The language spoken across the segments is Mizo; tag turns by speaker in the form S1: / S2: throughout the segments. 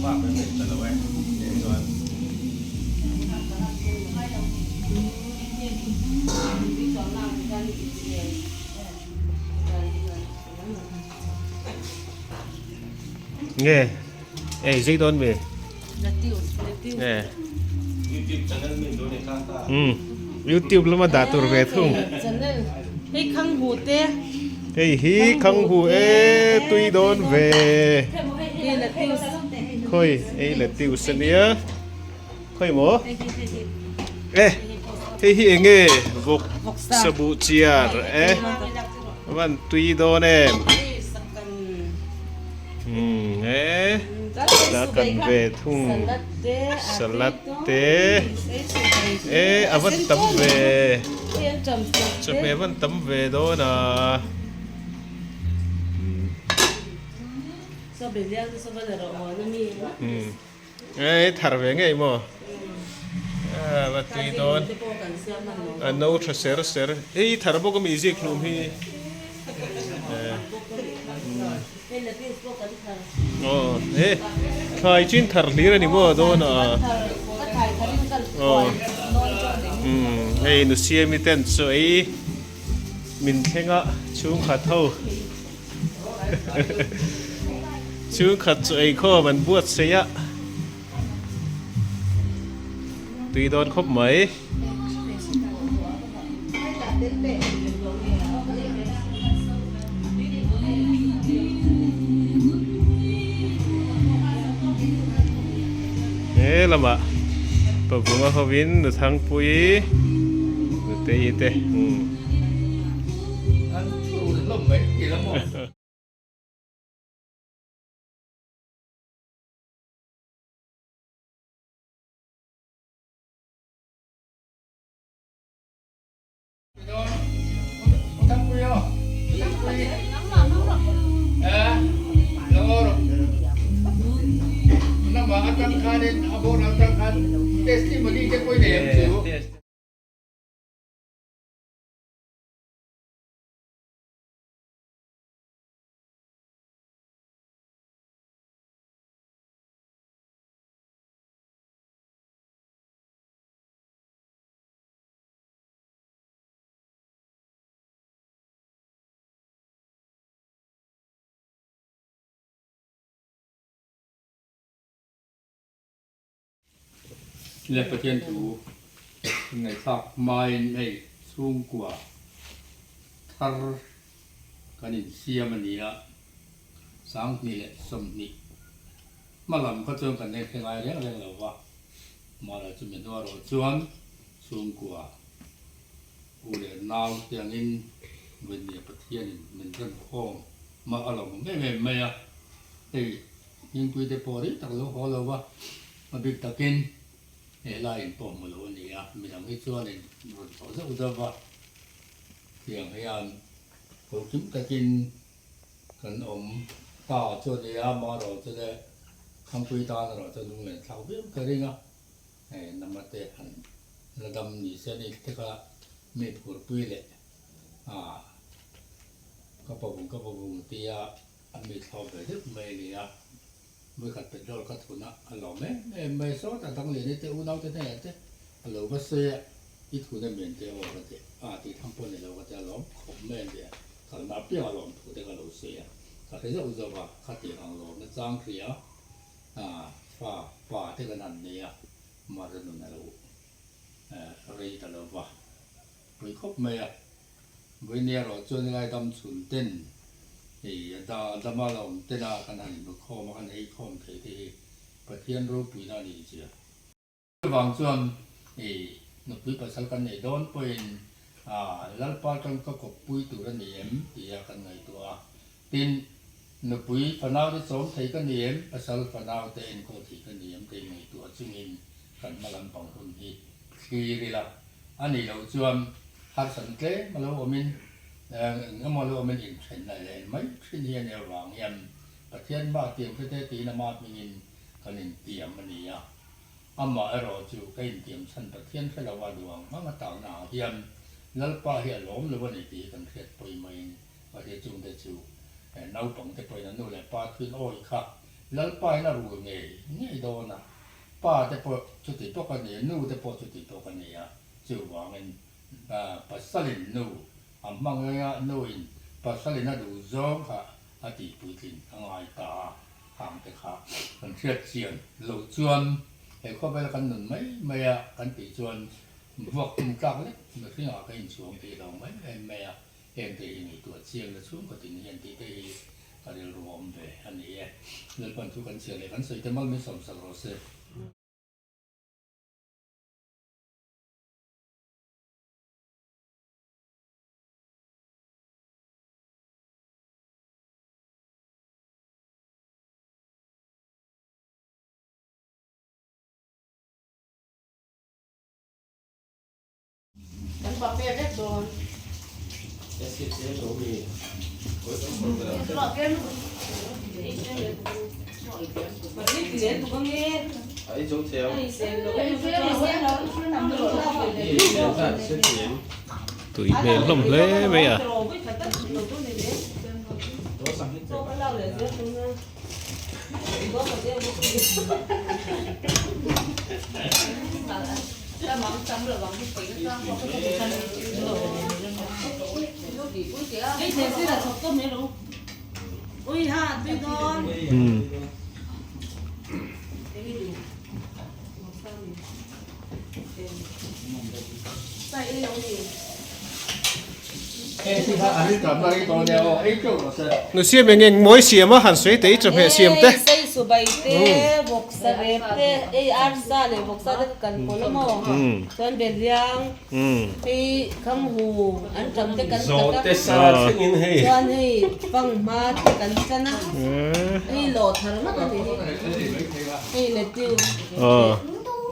S1: Bak kan nei ta lo e tih chuan.
S2: Nge ei zei dawn mi? Nge
S1: YouTube channel mi dawn e kha ta.
S2: Um YouTube lama dah tur ve thung.
S3: Hei khang hu te.
S2: Hei hi khang hu e tui dawn ve. Khawi ei lettuce ania. Khawi maw? E hei hi eng nge vawk sabuh chiar e a van tui dawn em umm e la kan ve thung salad te e a van tam ve chawhmeh a van tam ve dawn a. Ei thar ve ngei maw? A va tui dawn. A no tha ser ser. Ei thar bawk a mi zik hlum hi. Aw e thlai chin thar hlir a ni maw dawn a. Aw hei nu siami ten chu ei min thleng a chhungkhat ho. Chhungkhat chu eikhawm an buatsaih a, tui dawn khawp mai. He lamah pavunga hovin Nuthangpuii Nutei te.
S4: Le Pathian thu ngaihthlak hmain hei chhungkua thar kan insiam a ni a, 2020 hma lam kha chuan kan en hre ngai reng reng lo va, mahla chumi hnuah erawh chuan chhungkua u leh nau te angin Vawinia Pathianin min remkhawm mah a lo awm em em mai a, hei Hmingpui te pawh rei tak lo haw lo va, a bik takin he lai in pawh hmu lo a ni a, midang hi chuanin rawn tawh zauh zauh va, tiang hian hlawhtling takin kan awm ta chu a ni a, amaherawh chu le Thangpui tan erawh chuan lunglen thlak viau ka ring a, hei namate han la dam ni se ni te kha mi phurpui leh ah ka pavung ka pavung tia A mi thlawp ve deuh mai a ni a, vawikhat petrol ka thun a, a lawm em em mai sawt a dang lian i te unau te hnenah te a lo va sawi a, i thun em em te aw ka ti a, tih tham pawh ni lo ka ti a lawm khawp mai a ni a, kalna apiang a lawm thu te ka lo sawi a, ka hre zauh zauh a, khatiang ang lawmna chang hria a fa pa te kan han nei a, mara nun a lo rei ta lo va, pui khawp mai a. Vawinia erawh chuan helai dam chhun ten hei a dama la awm ten a kan han inhmu khawm a, kan ei khawm thei te hi Pathian ropuina a ni zia. Chuvang chuan hei nupui pasal kan nei dawn pawhin Lalpa tan ka kawppui tur a ni em tia kan ngaihtuah a, tin nupui fanau te chawm thei ka ni em, pasal fanau te enkawl thei ka ni em tih ngaihtuah chungin kan hma lampang hun hi thlir ila a nih loh chuan harsatna tlem a lo awmin eng emaw a lo awmin inthenna leh en mai thin hi a nih avang hian Pathian mah tiam hre te tiin ama hmingin kan intiam a ni a. Amah erawh chu ka intiam chhan Pathian hre lova duh ang ang a tahna ah hian Lalpa hi a lawm lo a ni tih hi kan hriat pawimawhin Pathian chungte chu naupangte pawhin an nu leh pa thuin awi kha. Lalpa in a rul ngei ngei dawn a, pa te pawh chuti bawk a ni a, nu te pawh chuti bawk a ni a, chuvangin pasalin nu a hmangaih a, nu in pasalin a duh zawng kha a tih puitlin a ngai ta a, hang te kha kan hriat chian loh chuan he khawvela kan nun mai mai a kan tih chuan vuak tum tlak lek mihringah ka inchhuang thei lo mai em mai a. Heng te hi ngaihtuah chiang na chhungkaw tin hian tih te hi ka rilru a awm ve a ni e. Lalpan thu kan chhiar leh kan sawi te mal min sawmsak rawh se.
S3: Kan buffet vek dawn.
S2: Tui hmel hlawm hle mai a. Nu siam eng eng mawi siam a han sawi tei chawhmeh siam te.
S3: Sei subai te vawksa rep te ei arsa leh vawksa te kan pawlh a maw chuan behliang hei khanghu an tam te kan kat a chuan hei fanghma te kan chan a hei lawh thar ngawt a ni hi hei lettuce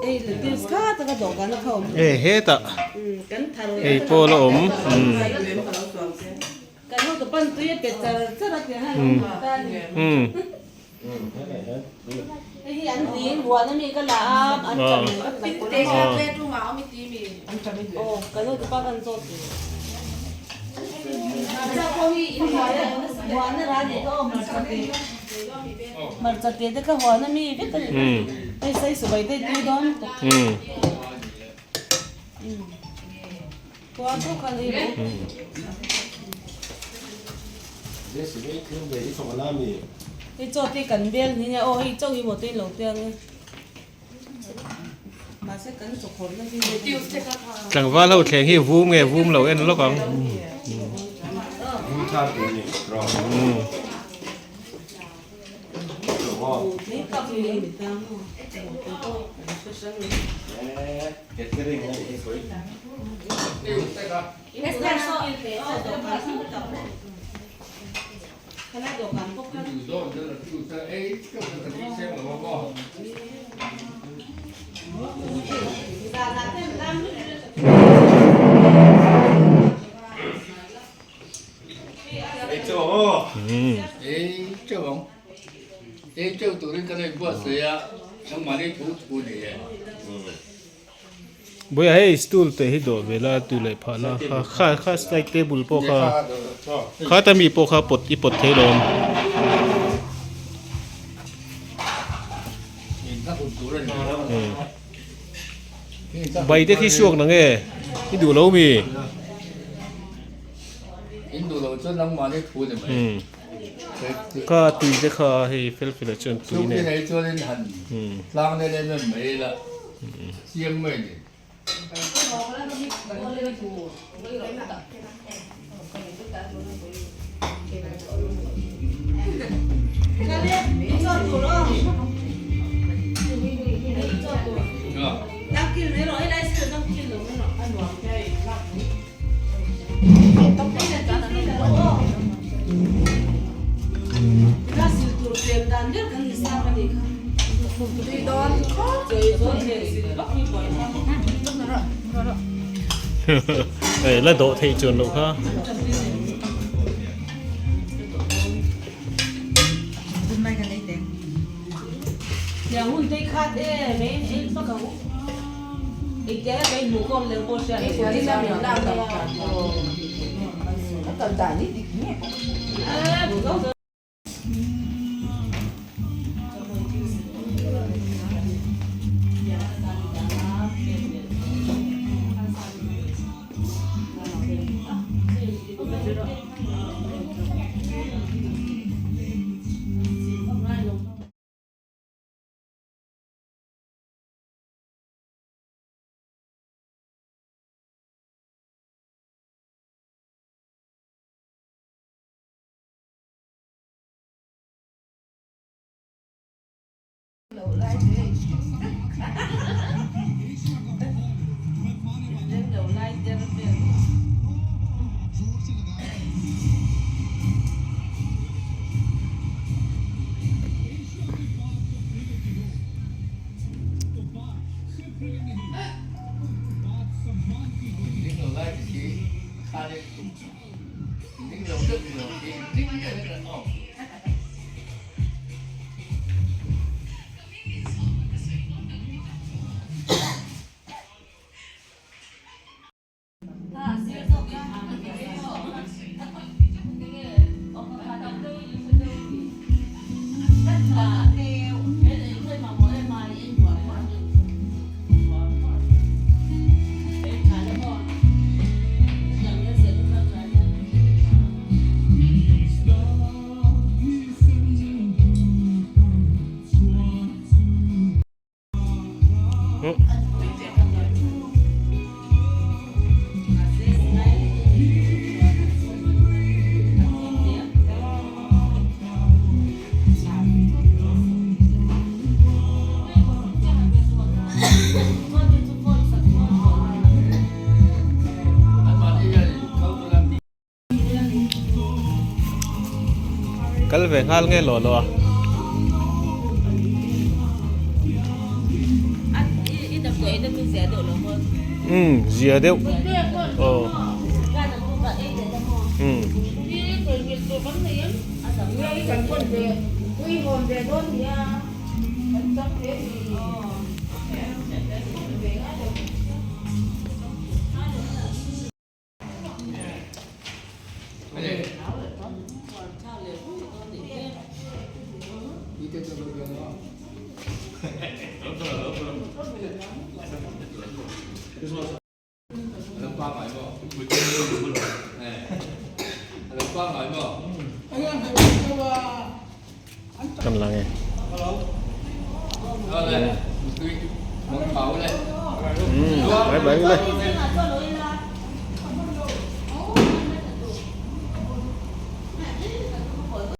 S3: hei lettuce kha taka dawhkan a kha awm
S2: hetah hei pawh la awm.
S3: Kan hotu pan tui a pe char char a tih han awm ta a ni. Hei hi an ding huan ami ka la a an cham kan aw kan hotu pa kan zawt ve. Hmarcha pawh hi in huan a huan a rah ni ka aw hmarcha te hmarcha te te kha huan ami vek a ni. Hei sai subai te tui dawn. Hei chaw te kan bel ni nia aw hei chaw hi maw te lo te ang e mahse kan chaw khawrh na hi
S2: Tlangval ho thleng hi vum nge vum lo en lawk ang. Buia hei stool te hi dawh ve la tu leh phah la kha kha kha slide table pawh kha kha ta mi pawh kha pawt i pawt thei lo bai te khi suak na nge i duh lo mi. Kha tui te kha hei fel fel ah chuan tui nen. Hei la dawh theih chuan loh kha. Kal ve nghal nge lo lo a. Umm zia deuh aw umm. Kan lang e. Bye bye le.